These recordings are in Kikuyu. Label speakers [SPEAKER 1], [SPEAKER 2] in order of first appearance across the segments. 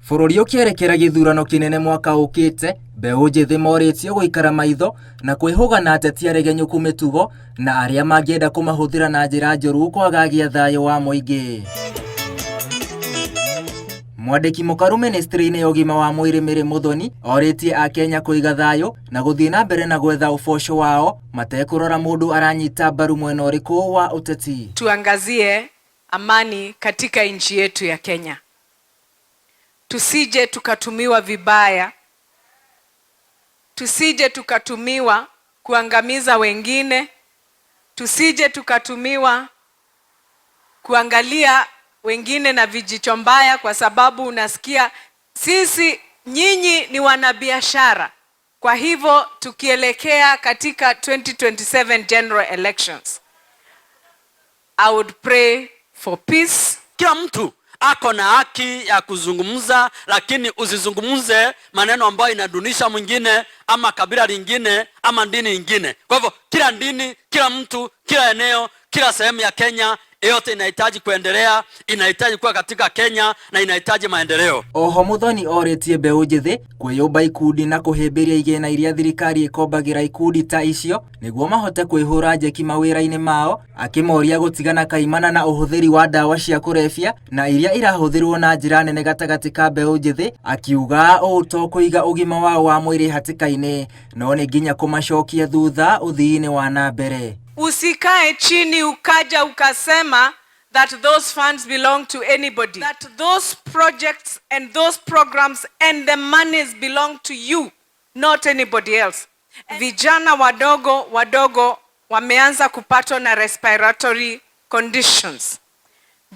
[SPEAKER 1] Bũrũri ũkĩerekera gĩthurano kĩnene mwaka ũkĩte, mbeũ njĩthĩ morĩtio gũikara maitho na kwĩhũga na ateti aregenyũku mĩtugo na arĩa mangĩenda kũmahũthĩra na njĩra njũru kwagagia thayũ wa mũingĩ. Mwandĩki mũkaru mĩnĩstrĩ-inĩ ya ũgima wa mwĩrĩ Mary Muthoni orĩtie akenya kũiga thayũ na gũthiĩ na mbere na gwetha ũboco wao matekũrora mũndũ aranyita mbaru mwena ũrĩkũ wa ũteti.
[SPEAKER 2] Tuangazie amani katika nchi yetu ya Kenya, tusije tukatumiwa vibaya, tusije tukatumiwa kuangamiza wengine, tusije tukatumiwa kuangalia wengine na vijicho mbaya, kwa sababu unasikia sisi, nyinyi ni wanabiashara. Kwa hivyo tukielekea katika 2027 general elections, I would pray for peace.
[SPEAKER 3] Kila mtu ako na haki ya kuzungumza, lakini usizungumze maneno ambayo inadunisha mwingine ama kabila lingine ama dini nyingine. Kwa hivyo kila dini, kila mtu, kila eneo, kila sehemu ya Kenya yote inahitaji kuendelea, inahitaji kuwa katika Kenya na inahitaji maendeleo.
[SPEAKER 1] Oho Muthoni orĩtie mbeũ njĩthĩ kwĩyũmba ikundi na kũhĩmbĩria igĩna iria thirikari ĩkombagĩra ikundi ta icio nĩguo mahote kwĩhũra njeki mawĩra-inĩ mao, akĩmoria gũtigana kaimana na ũhũthĩri wa ndawa cia kũrebia na iria irahũthĩrwo na njĩra nene gatagatĩ ka mbeũ njĩthĩ, akiuga ũũ to kũiga ũgima wao wa mwĩrĩ hatĩka-inĩ no nĩ nginya kũmacokia thutha ũthii-inĩ wa na mbere.
[SPEAKER 2] Usikae chini ukaja ukasema that those funds belong to anybody. That those projects and those programs and the monies belong to you, not anybody else. Vijana wadogo wadogo wameanza kupatwa na respiratory conditions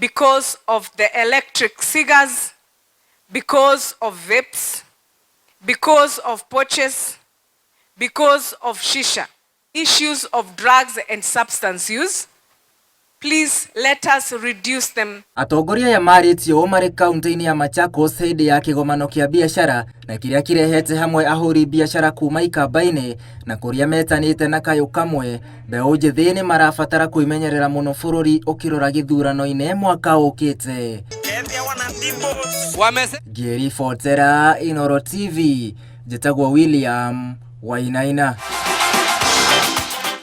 [SPEAKER 2] because of the electric cigars, because of vapes, because of pouches, because of shisha. Issues of drugs and substance use. Please let us reduce them.
[SPEAKER 1] Atongoria aya marĩtie ũũ marĩ kaunti-inĩ ya Machakos hĩndĩ ya kĩgomano kĩa biacara na kĩrĩa kĩrehete hamwe ahũri biacara kuma ikamba-inĩ na kũrĩa metanĩte na kayũ kamwe. Mbeũ njĩthĩ nĩ marabatara kwĩmenyerera mũno bũrũri ũkĩrora gĩthurano-inĩ mwaka ũkĩte. Ngĩribotera Inooro TV, njĩtagwo William Wainaina.